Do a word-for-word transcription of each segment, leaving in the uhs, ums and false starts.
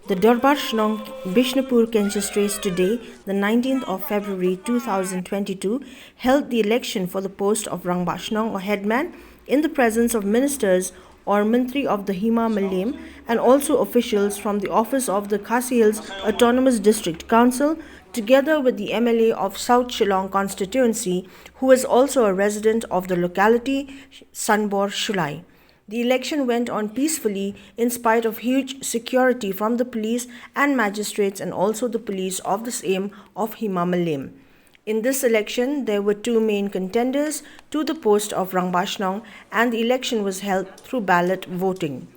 The Dorbar Shnong Bishnupur Kenches Trace today, the nineteenth of February two thousand twenty-two, held the election for the post of Rangbah Shnong or Headman in the presence of ministers or Mantri of the Hima Mylliem and also officials from the office of the Khasi Hills Autonomous District Council, together with the M L A of South Shillong constituency, who is also a resident of the locality, Sanbor Shullai. The election went on peacefully in spite of huge security from the police and magistrates and also the police of the same of Hima Mylliem. In this election, there were two main contenders to the post of Rangbah Shnong, and the election was held through ballot voting.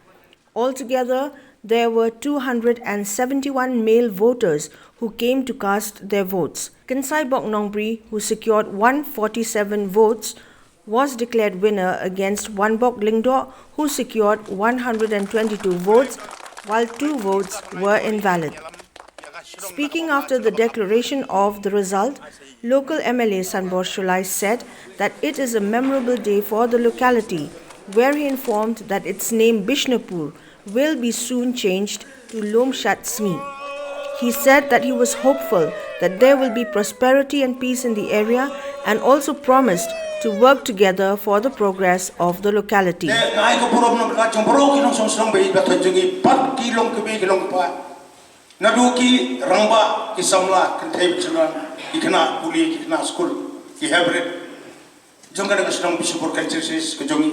Altogether, there were two hundred and seventy-one male voters who came to cast their votes. Khynsai Bok Nongbri, who secured one forty-seven votes, was declared winner against Wanbok Lyngdoh, who secured one hundred and twenty-two votes, while two votes were invalid. Speaking after the declaration of the result, local M L A Sanbor Shullai said that it is a memorable day for the locality, where he informed that its name Bishnupur will be soon changed to Lumshat Sngi. He said that he was hopeful that there will be prosperity and peace in the area and also promised to work together for the progress of the locality. Ngai ka burom nang ka jong baroh ki nongshong shnong ba i ba thon jong i pat ki long kmie ki long kpa. Naduh ki rangbah, ki samla, kynthei bad ki khynnah pule, ki khynnah skul, ki heprit jong kane ka shnong Bishnupur Kenches Trace ka jong i.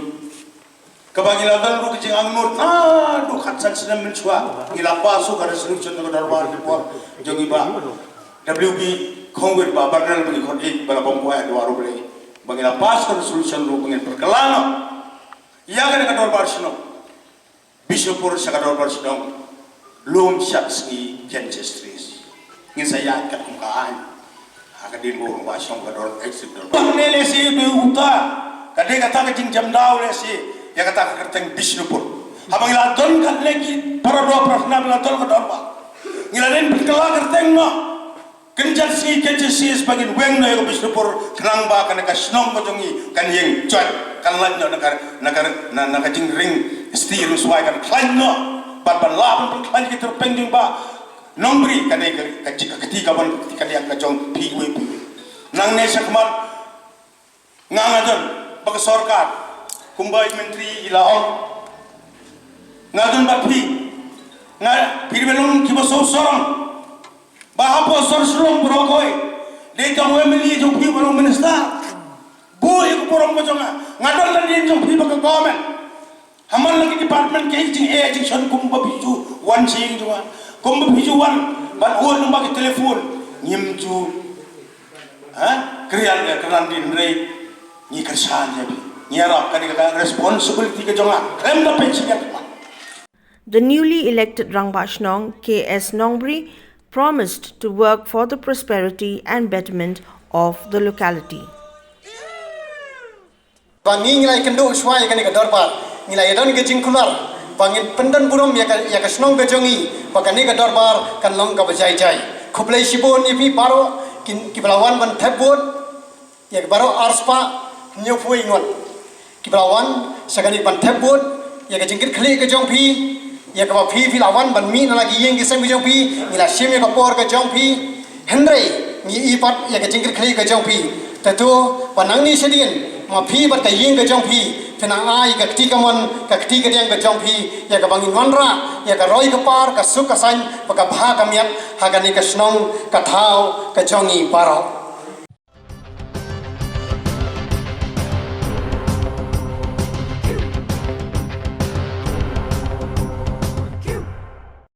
Kaba ngi la don ruh ka jingangnud naduh khatsan snem mynshuwa, ngi la pass ka resolution na ka dorbar ka por jong i Bah W B Khongwit, Bah Barnel, ba ngi khot ïeit ba la bam kwai ha duwar U Blei, ba ngi la pass ka resolution ruh ba ngin pynkylla noh ïa kane ka dorbar shnong Bishnupur sha ka dorbar shnong Lumshat Sngi Kenches Trace. Ngin sa ïaid katkum ka aiñ ha ka dien ba u rangbah shnong ka dor exit dorbar. Ba ne lehse be uta ka dei kata ka jingjamdaw lehse ïa kata ka kyrteng Bishnupur. Haba ngi la don katne ki para doh para khynnah, ngi la don ka dorbar, ngi la dei pynkylla kyrteng noh. Kynjat sngi Kenches Trace ba ngin weng noh ïa ka Bishnupur, khnang ba kane ka shnong ka jong ngi kan ïeng joit, kan lait noh na ka, na ka, na, na ka jingring sti ring swai, kan khlaiñ noh. Bad ban lah ban pynkhlaiñ ki tyrpeng jong i Bah Nongbri, kane ka, ka, ka kti ka ban ka kti ka liang ka jong phi iwei pa iwei. Nangne shakhmat nga, nga don ba ka sorkar, kumba i myntri i la ong, nga don bad phi, nga, phi dei ban long kiba sngewsarong. Ba hapoh sor Shillong baroh kawei, dei tang u M L A jong phi uba long minister. Buh ïa ka burom ka jong nga, nga don lynti jong phi bad ka government. Ha man la ki department ki jingeh jingshon kumba phi ju wan sha ïing jong nga, kumba phi ju wan ban ot lyngba ki telephone, ngim ju, ha, kren ïa ka lynti, hynrei ngi kyrshan ïa phi. Ngi ïarap, kane ka responsibility ka jong nga khlem da pynshit ïa ka. The newly elected Rangbah Shnong K S Nongbri promised to work for the prosperity and betterment of the locality. Ba ngi, ngi la ïakynduh shuwa ïa kane ka dorbar, ngi la ïadon ka jingkular ba ngin pyndon burom ïa ka, ïa ka shnong ka jong ngi, ba kane ka dorbar kan long kaba jai jai. Khublei shibun ïa phi baroh ki, kiba la wan ban thep vote, ïa ki baroh arspah hynñiewphew ngut kiba la wan sha kane ban thep vote, ïa ka jingkitkhlieh ka jong phi, ïa kaba phi, phi la wan ban mih na la ki ïing ki sem ka jong phi, ngi la shim ïa ka por ka jong phi. Hynrei ngi i pat ïa ka jingkitkhlieh ka jong phi. Te to, ba nangne shadien ma phi bad ka ïing ka jong phi, phin nang ai ka kti kamon, ka kti kadiang ka jong phi, ïa kaba ngin wanrah ïa ka roi ka par, ka suk ka saiñ bad ka bha ka miat ha kane ka shnong, ka thaw ka jong ngi baroh.